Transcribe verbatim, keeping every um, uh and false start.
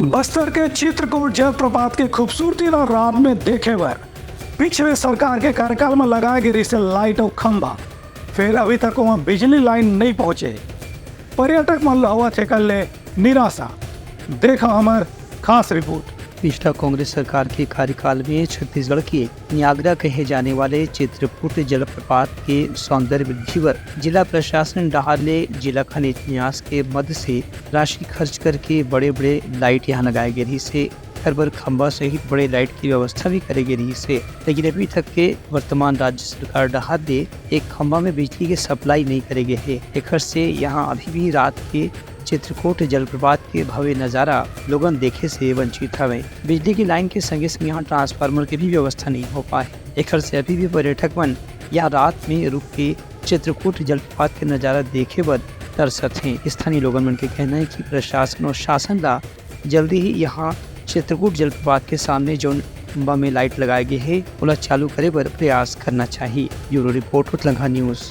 बस्तर के चित्रकूट जलप्रपात के खूबसूरती ला रात में देखे बर पिछले सरकार के कार्यकाल में लगाए गे रिहिसे लाइट अउ खंभा, फेर अभी तक वहां बिजली लाइन नहीं पहुंचे। पर्यटक मन ला होवत हे एकर ले निराशा। देखा हमर खास रिपोर्ट। पिछला कांग्रेस सरकार के कार्यकाल में छत्तीसगढ़ के नियाग्रा कहे जाने वाले चित्रकूट जलप्रपात के सौंदर्य वृद्धि बर जिला प्रशासन डहार ले जिला खनिज न्यास के मद से राशि खर्च करके बड़े-बड़े लाइट यहाँ लगाए गे रिहिसे। एखर बर खंभा सहित बड़े लाइट के व्यवस्था भी करे गे रिहिसे, लेकिन अभी तक के वर्तमान राज्य सरकार डहार ले एक खंभा में बिजली के सप्लाई नहीं करे गे हे। एखर से यहाँ अभी भी रात के चित्रकूट जलप्रपात के भव्य नजारा लोगन देखे से वंचित हवे। बिजली की लाइन के संगे संग यहाँ ट्रांसफार्मर के भी व्यवस्था नहीं हो पाए। एखर से अभी भी पर्यटक मन यहाँ रात में रुक के चित्रकूट जलप्रपात के नजारा देखे बर तरसत हें। स्थानीय लोगन मन के कहना है कि प्रशासन और शासन ला जल्दी ही यहाँ चित्रकूट जलप्रपात के सामने जौन खंभा में लाइट लगाए गे हे, ओला चालू करे बर प्रयास करना चाहिए। ब्यूरो रिपोर्ट, उतलंघा न्यूज।